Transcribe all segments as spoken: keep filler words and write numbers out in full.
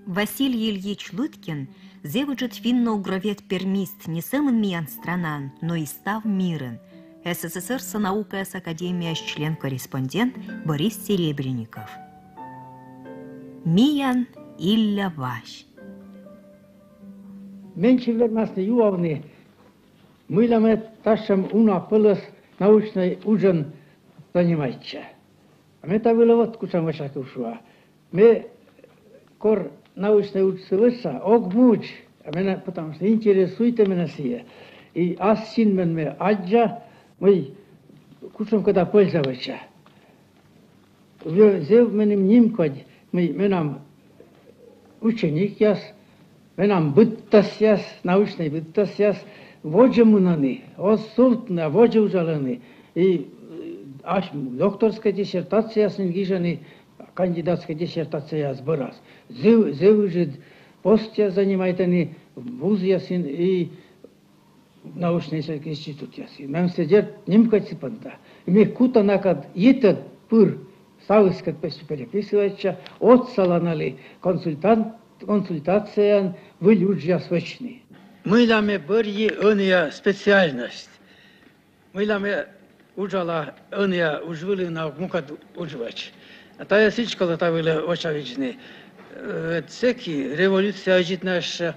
Василий Ильич Лыткин — зэв ыджыд финно-угровед-пермист не сӧмын миян странаын, но и став мирын. С С С Р-са наукаяс академиясь член-корреспондент Борис Серебренников. Миян Илля Вась. Менчивлер масны юавны, мыйла ме татшӧм уна пӧлӧс научнӧй уджӧн занимайтча. А ме та вылӧ вот кутшӧм вӧча кыв шуа. Ме кор научнӧй уджсӧ вӧча, ог мудз, а менӧ, потому что интересуйтӧ менӧ сійӧ. И ас синмӧн ме аддза, мый кутшӧмкӧ да польза вӧча. Зэв меным нимкодь, мый менам ученикъяс, менам быдтасъяс, научнӧй быдтасъяс водзӧ мунӧны, оз сувтны, а водзӧ уджалӧны. И, э, ас докторскӧй диссертацияяс нин гижӧны, кандидатскӧй диссертацияяс бӧрас. Зэв, зэв ыджыд постъяс занимайтӧны вузъясын и научнӧй институтъясын. Меным сійӧ дерт нимкодь сы понда. И ме кута накӧд йитӧд пыр ставыскӧд пӧ переписывайтча, отсала налы консультант, консультацияӧн выль уджъяс вӧчны. Мыйла ме бӧрйи ӧнія специальность. Мыйла ме уджала ӧнія удж вылын, а мукӧд удж вӧч. А тайӧ сідз колӧ та вылӧ вочавидзны. Э, сэки революция ӧтчыд на эшшӧ,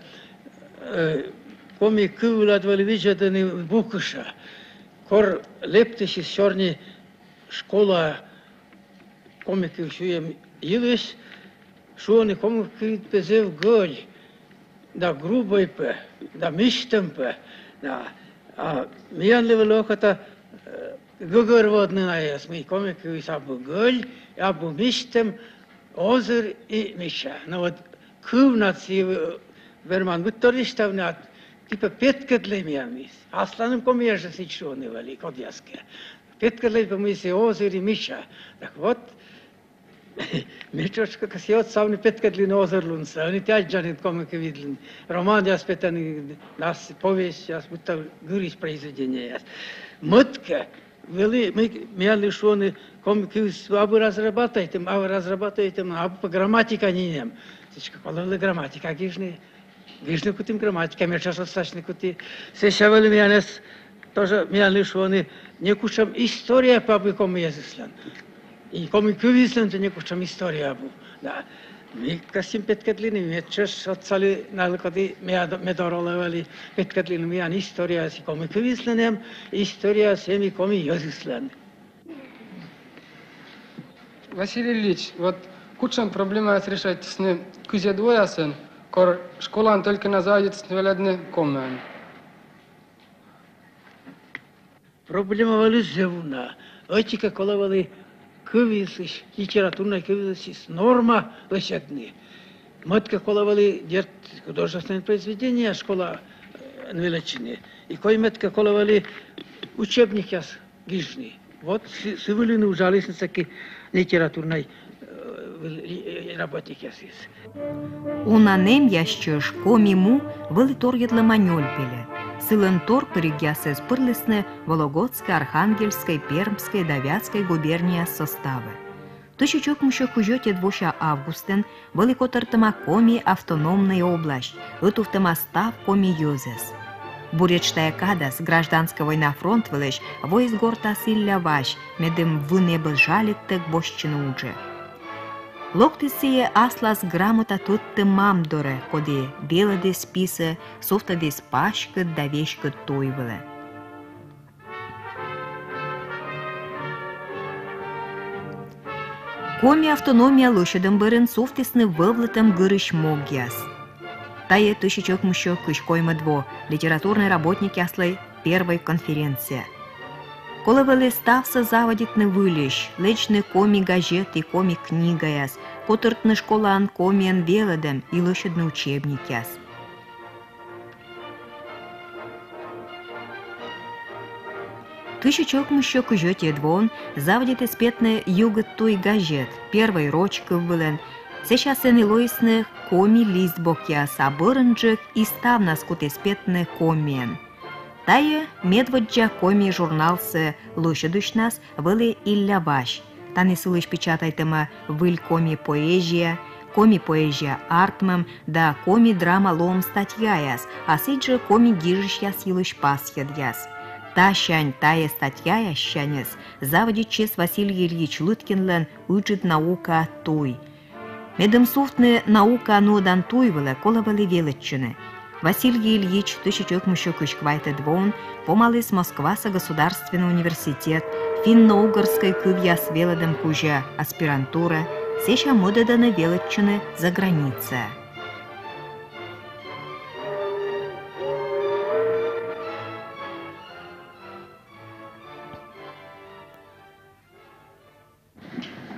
э, коми кыв вылад вӧлі видзӧдӧны бу кыша. Кор лэптысис сёрни школа коми кыв сюйӧм йылысь, шуӧны, коми кыв пӧ зэв гӧль, да грубӧй пӧ, да мисьтӧм пӧ, да. А миянлы вӧлі окота, э, гӧгӧрвоӧдны найӧс, мый коми кывйыс абу гӧль, абу мисьтӧм, озыр и мича. Но вот кывнад сійӧ, э, верман быдтор висьтавны, а ті пӧ петкӧдлӧй миянлысь. Асланым комиӧс жӧ сідз шуӧны вӧлі кодъяскӧ. Петкӧдлӧй пӧ, мый сійӧ озыр и мича. Так вот, ме тшӧтш кӧсъя отсавны петкӧдлыны озырлунсӧ, ӧні ті аддзанныд коми кывйыдлӧн романъяс петӧны, ас повестьяс, будто гырысь произведениеяс. Мӧд-кӧ, вӧлі, мый, миянлы шуӧны, коми кывйыс абу разрабатывайтӧм, абу разрабатывайтӧм, абу пӧ грамматика нинӧм. Сідзкӧ, колӧ вӧлі грамматика гижны. Гижны кутім грамматика, ме тшӧтш отсасьны куті. Сэсся вӧлі миянӧс тоже, миянлы шуӧны, некутшӧм история пӧ абу коми йӧзыслӧн. И коми кывйыслӧн тоже некутшӧм история абу. Да. Ми кӧсйим петкӧдлыны, ме тшӧтш отсалі налы, коді ме дор олӧ вӧлі, петкӧдлыны миян историясӧ коми кывйыслӧн эм, историясӧ эм и коми йӧзыслӧн. Василий Ильич, вот кутшӧм проблемаяс решайтісны кызьӧд воясӧн, кор школаын только на заводитісны велӧдны комиӧн? Проблема вӧлі зэв уна. Ӧти-кӧ, колӧ вӧлі кывйыслысь, литературнӧй кывйыслысь норма лӧсьӧдны. Мӧд-кӧ, колӧ вӧлі, дерт, художественнӧй произведение школаын велӧдчыны. И коймӧд-кӧ, колӧ вӧлі учебникъяс гижны. Вот сы, сы вылын уджалісны сэки литературнӧй, э, выл-, э, работникъясыс. Уна нэмъяс чӧж «Коми му» вӧлі торйӧдлӧма нёль пельӧ. Сылӧн тор пыригъясӧс пырлісны Вологодскӧй, Архангельскӧй, Пермскӧй да Вятскӧй губернияяс составӧ. Тысяча ӧкмыссё кызь ӧтиӧд вося августын вӧлі котӧртӧма Коми автономнӧй область, ӧтувтӧма став коми йӧзӧс. Буретш тайӧ кадас гражданскӧй война фронт вылысь воис гортас Илля Вась, медым вын эбӧс жалитӧг босьтчыны уджӧ. Локтіс сійӧ аслас грамота тӧдтӧм мам дорӧ, коді велӧдіс писӧ, сувтӧдіс паськыд да веськыд туй вылӧ. Коми автономия лӧсьӧдӧм бӧрын сувтісны вӧвлытӧм гырысь могъяс. Тайӧ тысяча ӧкмыссё кызь коймӧд во, литературнӧй работникъяслӧн первой конференция. Колӧ вӧлі ставсӧ заводитны выльысь, лэдзны коми газет и коми книгаяс, котыртны школаын комиӧн велӧдӧм и лӧсьӧдны учебникъяс. Тысяча ӧкмыссё кызь ӧтиӧд воын заводитіс петны «Югыд туй» газет, первой роч кыв вылын. Сэсся сэні лоисны «Коми листбокъяс», а бӧрынджык и ставнас кутіс петны комиӧн. Тайӧ медводдза коми журналсӧ лӧсьӧдысьнас вӧлі Илля Вась. Тані сылысь печатайтӧма выль коми поэзия, коми поэзия артмӧм да коми драма лоӧм статьяяс, а сідзжӧ коми гижысьяс йылысь пасйӧдъяс. Тасянь тайӧ статьяяссяньыс заводитчис Василий Ильич Лыткинлӧн ыджыд наука туй. Медым сувтны наука нуӧдан туй вылӧ, колӧ вӧлі велӧдчыны. Василий Ильич тысяча ӧкмыссё кызь квайтӧд воын помаліс Москваса государственнӧй университет, финно-угорскӧй кывъяс велӧдӧм кузя аспирантура, сэсся мӧдӧдӧны велӧдчыны за границаа.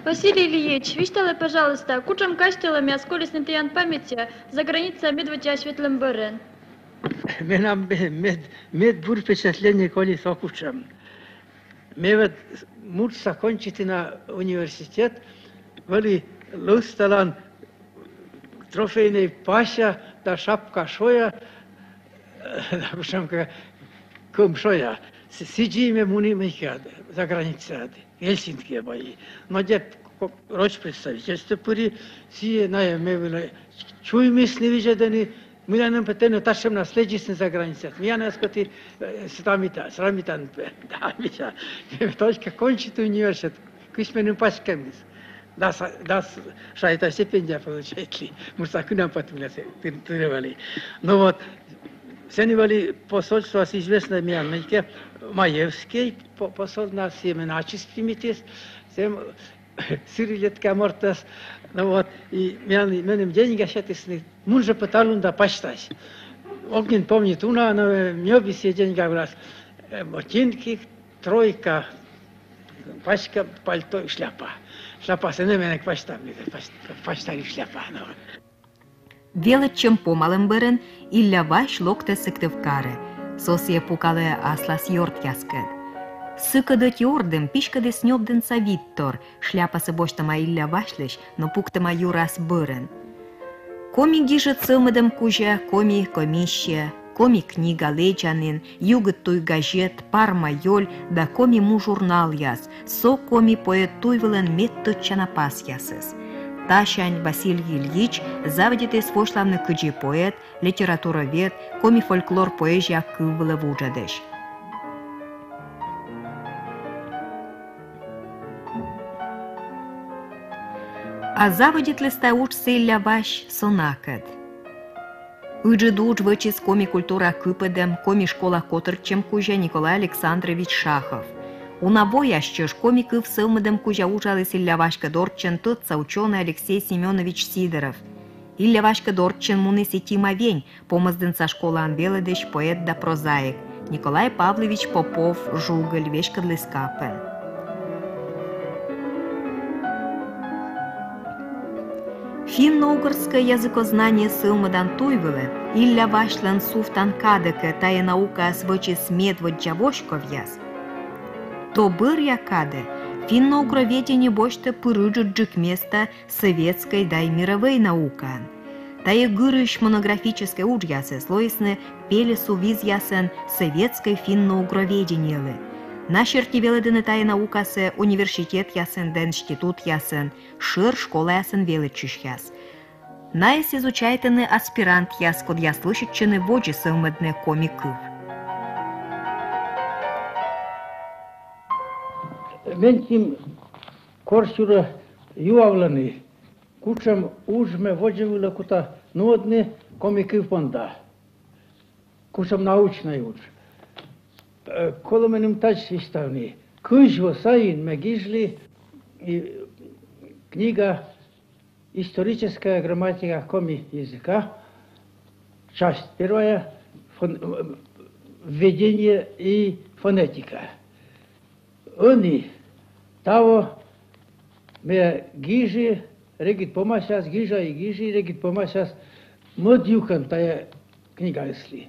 Василий Ильич, висьталӧй, пожалуйста, кутшӧм казьтылӧмъяс колисны тіян паметьӧ за границаа медводдзаысь ветлӧм бӧрын? Менам ме-, мед, мед бур впечатление коли со кутшӧм. Ме вот муртса кончитіна университет, вӧлі лысталан трофейнӧй пася да шапка шоя, да кутшӧмкӧ кӧм шоя. С-, сідзи ме муні мыйкӧ за границаӧ, Гельсинкиӧ вайи. Но дерт, ко-, роч представительствӧ пыри, сійӧ найӧ ме вылӧ чуймисны, видзӧдӧны, мыйла нӧ пӧ тэ нӧ татшӧм на следитчисны за границаӧ. Миянӧс кӧть, э, срамита-, срамитан пӧ. Да, мися, только кончиті университет, кысь меным паськӧмыс. Дас, дас шайта стипендия получайтлі. Муртса кынам пӧ тыр-, тырӧ вӧлі. Ну вот, сэні вӧлі посольствоас известнӧй миян мыйкӧ Маевский, по-, посол, нас сійӧ менӧ ачыс примитіс. Сэм сырӧ леткӧма мортӧс. Ну вот, и миян, меным деньга сетісны, мун жӧ пӧ талун да пасьтась. Ог нин помнит уна, но, э, ньӧби сійӧ деньга вылас, э, ботинки, тройка, паськӧм, пальто и шляпа. Шляпасӧ нӧ менӧ пасьтам, пась-, пасьталі шляпа, но. Велӧдчӧм помалӧм бӧрын Илля Вась локтӧ Сыктывкарӧ. Со сійӧ пукалӧ аслас ёртъяскӧд. Сыкӧд ӧти ордым писькӧдіс нёбдінса Виттор, шляпасӧ босьтӧма Илля Васьлысь, но пуктӧма юрас бӧрын. Коми гижӧд сӧвмӧдӧм кузя коми комиссия, «Коми книга», «Лэдзанін», «Югыд туй» газет, «Парма ёль» да «Коми му» журналъяс, со коми поэт туй вылын медтӧдчана пасъясыс. Тасянь Василий Ильич заводитіс восьлавны кыдзи поэт, литературовед, коми фольклор поэзия кыв вылӧ вуджӧдысь. А заводитліс тайӧ уджсӧ Илля Вась со накӧд. Ыджыд удж вӧчис коми культура кыпӧдӧм, коми школа котыртчӧм кузя Николай Александрович Шахов. Уна вояс чӧж коми кыв сӧвмӧдӧм кузя уджаліс Илля Васькӧд орччӧн тӧдса учёнӧй Алексей Семёнович Сидоров. Илля Васькӧд орччӧн муніс и Тима Вень, Помӧсдінса школаын велӧдысь поэт да прозаик. Николай Павлович Попов, жугыль, веськӧдліс капӧн. Финно-угорское языкознание сӧвмӧдан туй вылӧ Илля Васьлӧн сувтан кадӧ кӧ тайӧ наукаас вӧчис медводдза воськовъяс, то бӧръя кадӧ финно-угроведение босьтӧ пыр ыджыдджык места советскӧй дай мировӧй наукаын. Тайӧ гырысь монографическӧй уджъясыс лоисны пельӧсувизъясӧн советскӧй финно-угроведениелы. На серти велӧдӧны тайӧ наукасӧ университетъясын да институтъясын, шӧр школаясын велӧдчысьяс. Найӧс изучайтӧны аспирантъяс, кодъяс лӧсьӧдчӧны водзӧ сӧвмӧдны коми кыв. Менсьым корсюрӧ юавлӧны, кутшӧм удж ме водзӧ вылӧ кута нуӧдны коми кыв понда. Кутшӧм научнӧй удж. Э, колӧ меным тадз висьтавны. Кызь во сайын ме гижлі и книга «Историческая грамматика коми языка», часть первая, фон-, э, введение и фонетика. Ӧні таво ме гижи, регыд помасяс, гижа и гижи, регыд помасяс, мӧд юкӧн тайӧ книгаыслы.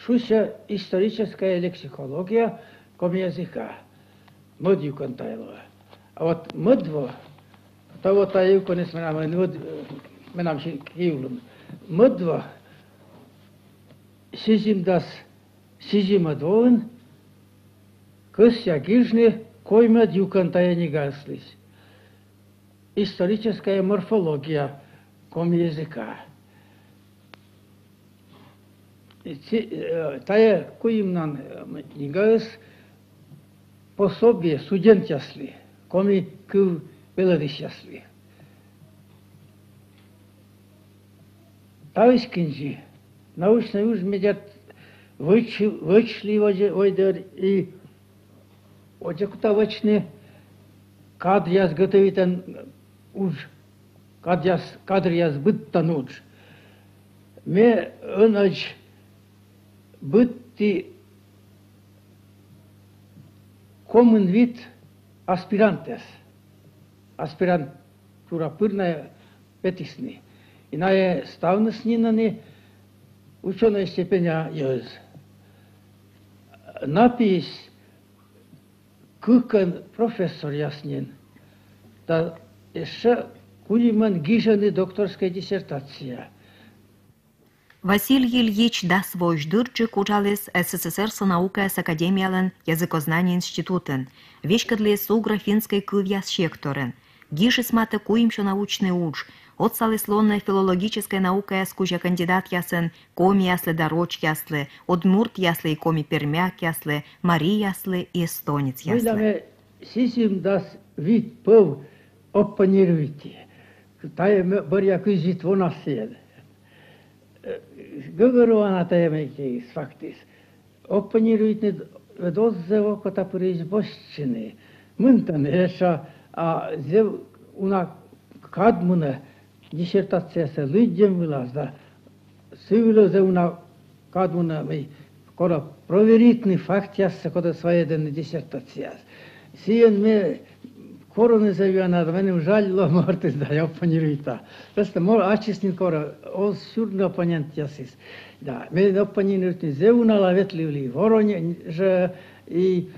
Шусьӧ «Историческая лексикология коми языка». Мӧд юкӧн тайӧ лоӧ. А вот мӧд во, таво тайӧ юкӧныс менам, мӧд, менам синкыв улын. Мӧд во, сизимдас сизимӧд воын кӧсъя гижны коймӧд юкӧн тайӧ книгаыслысь. «Историческая морфология коми языка. И ци-, э, тайӧ куимнан, э, книгаыс пособие студентъяслы, коми кыв велӧдысьяслы. Таысь кындзи научнӧй уж, ме дерт, вӧч-, вӧчлі вӧдзӧ-, вӧдзӧ дыр и водзӧ кута вӧчны кадръяс готӧвитан удж, кадръяс, кадръяс быдтан удж. Ме ӧнӧдз быдті комын вит аспирантӧс. Аспирантура пыр найӧ петісны. И найӧ ставныс нин ӧні учёнӧй степеня йӧз. На пиысь кыкӧн профессоръяс нин. Да ещӧ куимӧн гижӧны докторскӧй диссертация. Василий Ильич дас воысь дырджык уджаліс СССР-са наукаяс академиялӧн языкознание институтын, веськӧдліс угро-финскӧй кывъяс секторын, гижис матӧ куимсё научнӧй удж, отсаліс лоны филологическӧй наукаяс кузя кандидатъясӧн комияслы да рочьяслы, удмуртъяслы и коми-пермякъяслы, марияслы и эстонецъяслы. Мыйла ме сизимдас вит пӧв оппонируйті. Тайӧ ме бӧръя кызь вит вонас сійӧн. Э, гӧгӧрвоана тайӧ мыйкӧ фактыс. Оппонируйтны ведь оз зэв окотапырысь босьтчыны. Мынтӧны, эшшӧ, а зэв уна кад мунӧ диссертациясӧ лыддьӧм вылас да сы вылӧ зэв уна кад мунӧ, мый колӧ проверитны фактъяссӧ, кодӧс вайӧдӧны диссертацияас. Сійӧн ме корӧны зэв ёна да, меным жаль лоӧ мортыс да, оппонируйта. Просто мо-, ачыс нин корӧ, оз сюрны оппонентъясыс. Да, ме оппонируйтны зэв унала ветлывлі Воронежӧ и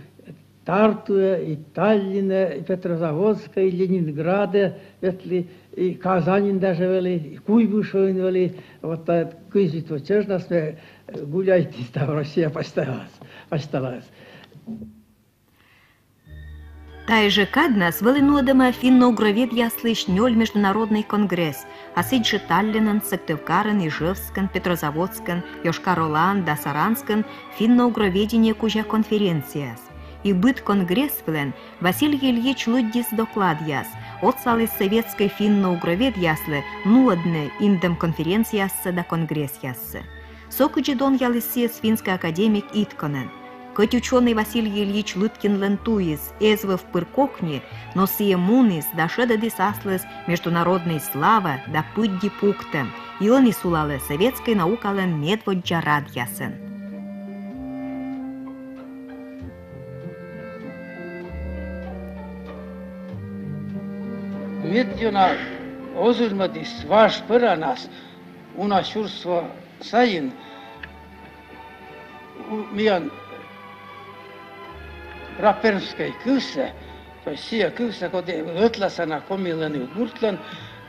Тартуӧ, и Таллинӧ, и Петрозаводскӧ, и Ленинградӧ ветлі, и Казаньын даже вӧлі, и Куйбышевын вӧлі. Вот тайӧ кызь вит во чӧжнас ме, э, гуляйті став Россия пасьталас, пасьталас. Тайӧ жӧ каднас вӧлі нуӧдӧма финно-угроведъяслысь нёль международнӧй конгресс, а сідзжӧ Таллинын, Сыктывкарын, Ижевскын, Петрозаводскын, Йошкар-Олаын да Саранскын финно-угроведение кузя конференцияяс. И быд конгресс вылын Василий Ильич лыддис докладъяс, отсаліс советскӧй финно-угроведъяслы нуӧдны индӧм конференцияяссӧ да конгрессъяссӧ. Со кыдзи донъяліс сійӧс финскӧй академик Итконӧн. Кӧть учёнӧй Василий Ильич Лыткинлӧн туйыс эз вӧв пыр кокни, но сійӧ муніс да шедӧдіс аслыс международнӧй слава да пыдди пуктӧм, и ӧні сулалӧ советскӧй наукалӧн медводдза радъясӧн. Медъёна озырмӧдіс важ пӧранас уна сюрс во сайын у-, миян прапермскӧй кывсӧ, то есть сійӧ кывсӧ, коді ӧтлаасӧн комилӧн и удмуртлӧн,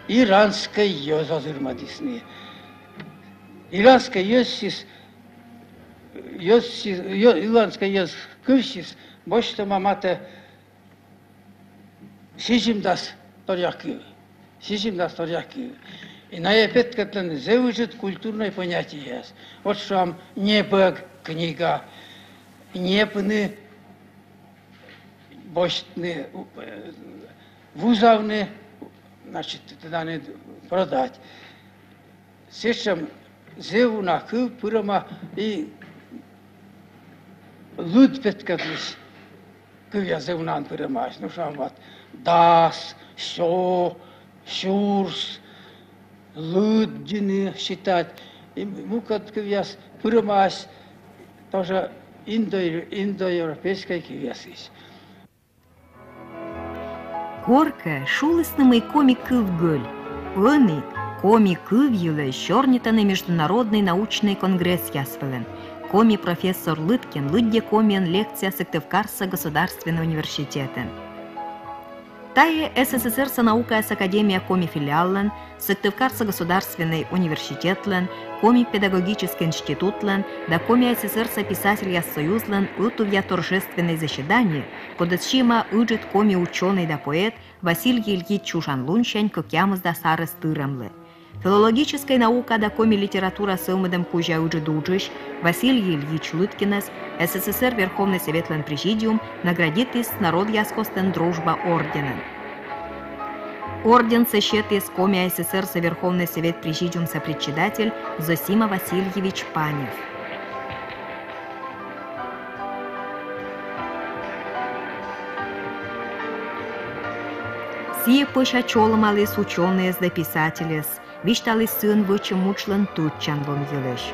иранскӧй йӧз озырмӧдісны. Иранскӧй йӧзсьыс, йӧзсьыс, йӧ-, иранскӧй йӧз кывсьыс босьтӧма матӧ сизимдас торъя кыв. Сизимдас торъя кыв. И найӧ петкӧдлӧны зэв ыджыд культурнӧй понятиеяс. Вот шуам, небӧг книга, ньӧбны, босьтны, э, вузавны, значит, тӧданныд, продать. Сэтшӧм зэв уна кыв пырӧма и лыд петкӧдлысь кывъяс зэв унаӧн пырӧмаӧсь. Ну, шуам, вот, дас, сё, сюрс, лыддьыны, считать. И мукӧд кывъяс пырӧмаӧсь тоже индо-, индоевропейскӧй кывъясысь. Коркӧ шулісны, мый коми кыв гӧль. Ӧні коми кыв йылысь сёрнитӧны международнӧй научнӧй конгрессъяс вылын. Коми профессор Лыткин лыддьӧ комиӧн лекция Сыктывкарса государственнӧй университетын. Тайӧ СССР-са наукаяс академия коми филиаллӧн, Сыктывкарса государственнӧй университетлӧн, Коми педагогическӧй институтлӧн да Коми АССР-са писательяс союзлӧн ӧтувъя торжественнӧй заседание, кодӧс сиӧма ыджыд коми учёнӧй да поэт Василий Ильич чужан лунсянь кӧкъямысдас арӧс тырӧмлы. Филологическӧй наука да коми литература сӧвмӧдӧм кузя ыджыд уджысь Василий Ильич Лыткинӧс С С С Р Верховнӧй Сӧветлӧн Президиум наградитіс Народъяскостӧн Дружба орденӧн. Орденсӧ сетіс Коми А С С Р-са Верховнӧй Сӧвет Президиумса председатель Зосима Васильевич Панев. Сійӧ пӧся чолӧмаліс учёнӧйӧс да писательӧс, висьталіс сыӧн вӧчӧм уджлӧн тӧдчанлун йылысь.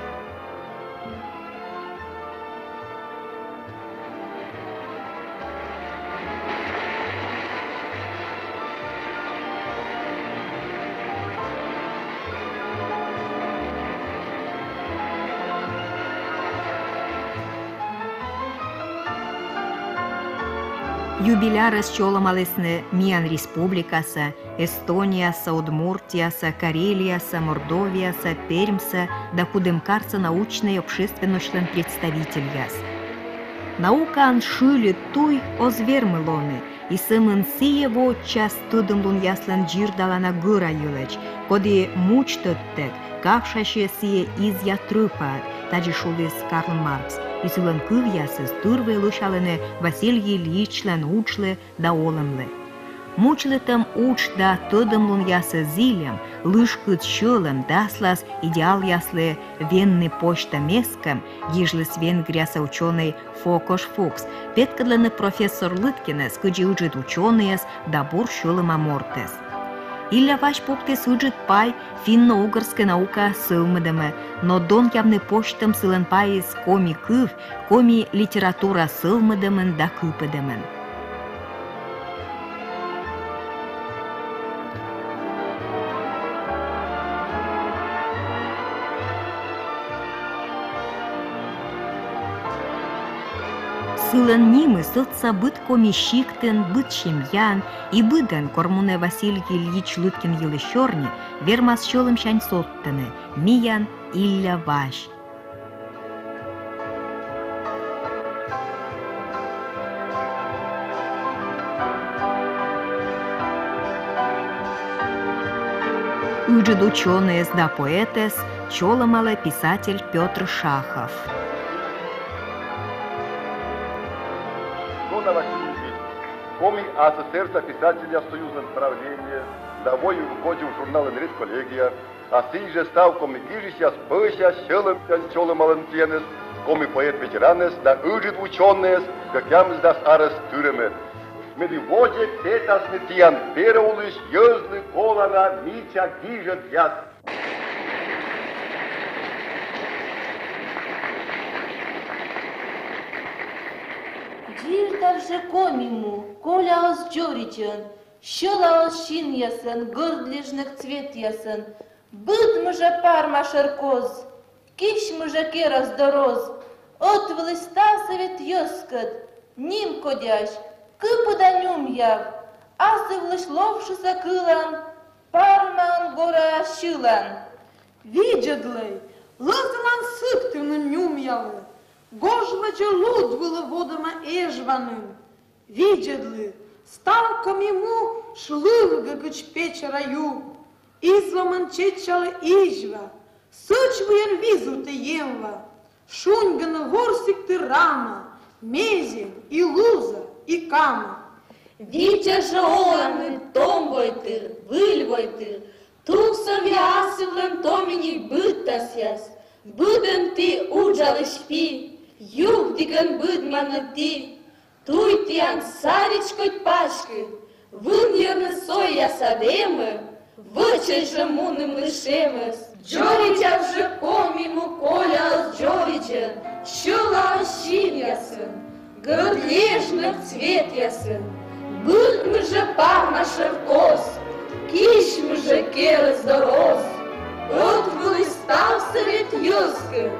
Юбилярӧс чолӧмалісны миян республикаса, Эстонияса, Удмуртияса, Карелияса, Мордовияса, Пермса да Кудымкарса научнӧй общественностьлӧн представительяс. Наукаын шыльыд туй оз вермы лоны, и сӧмын сійӧ вотчас тӧдӧмлунъяслӧн дзирдалана гӧра йылӧдз, коді мудз тӧдтӧг кавшасьӧ сійӧ изъя трӧпаӧд, тадзи шуліс Карл Маркс, и сылӧн кывъясыс тырвыйӧ лӧсялӧны Василий Ильичлӧн уджлы да олӧмлы. Мучлытӧм удж да тӧдӧмлунъясӧ зільӧм, лышкыд сьӧлӧм да аслас идеалъяслы венны позьтӧм эскӧм, гижліс Венгрияса учёнӧй Фокош Фукс, петкӧдлӧны профессор Лыткинӧс кыдзи ыджыд учёнӧйӧс да бур сьӧлӧма мортӧс. Илля Вась пуктіс ыджыд пай финно-угорскӧй наука сӧвмӧдӧмӧ, но донъявны позьтӧм сылӧн пайыс коми кыв, коми литература сӧвмӧдӧмын да кыпӧдӧмын. Сылӧн нимыс ӧтса быд коми сиктын, быд семьяын, и быдӧн, кор мунӧ Василий Ильич Лыткин йылысь сёрни, вермас сьӧлӧмсянь содтыны: миян Илля Вась. Ыджыд учёнӧйӧс да поэтӧс чолӧмалӧ писатель Пётр Шахов. Нона Васильевич, Коми А С С Р-са писательяс союзлӧн правление да «Войвыв кодзув» журналын редколлегия, а сійӧ жӧ став коми гижысьяс пӧся сьӧлӧмсянь чолӧмалӧны тіянӧс коми поэт-ветеранӧс да ыджыд учёнӧйӧс кӧкъямысдас арӧс тырӧмӧн, медым водзӧ петасны тіян перӧ улысь йӧзлы колана мича гижӧдъяс. Дзирдав жӧ Коми му коляӧс дзоридзӧн, сьӧлаӧс синъясӧн, гӧрд лежнӧг цветъясӧн, быдмы жӧ парма шӧр коз, кисьмы жӧ керӧс дорӧс, ӧтвылысь ставсӧ вед йӧзкӧд, нимкодясь, кыпыда нюмъяв, асывлысь ловшыса кылан, пармаӧн гораа сьылан. Видзӧдлӧй, лӧзалан Сыктывным нюмъялӧ, гожвӧдзӧ луд вылӧ водӧма Эжва нин. Видзӧдлы, став Коми му шлывгӧ кыдз Печора ю. Изломӧн чеччалӧ Изьва, сӧч выйӧн визувтӧ Емва. Шуньгӧны ворсігтыр Рама, Мезень и Луза и Кама. Витя жӧ оланныд том войтыр, выль войтыр, тувсӧмъя асывлӧн томиник быдтасъяс, быдӧн ті уджалысь пи, югдігӧн быдманныд ті, туй тіян саридз кодь паськыд, вынйӧрны сойяс адӧмӧ, вӧчӧй жӧ мунымлы шемӧс. Дзоридзав жӧ Коми му коляӧс дзоридзӧн, сьӧлаӧс синъясӧн, гӧрд лежнӧг цветъясӧн, быдмы жӧ парма шӧр коз, кисьмы жӧ керӧс дорӧс, ӧтвылысь ставсӧ вед йӧзкӧд,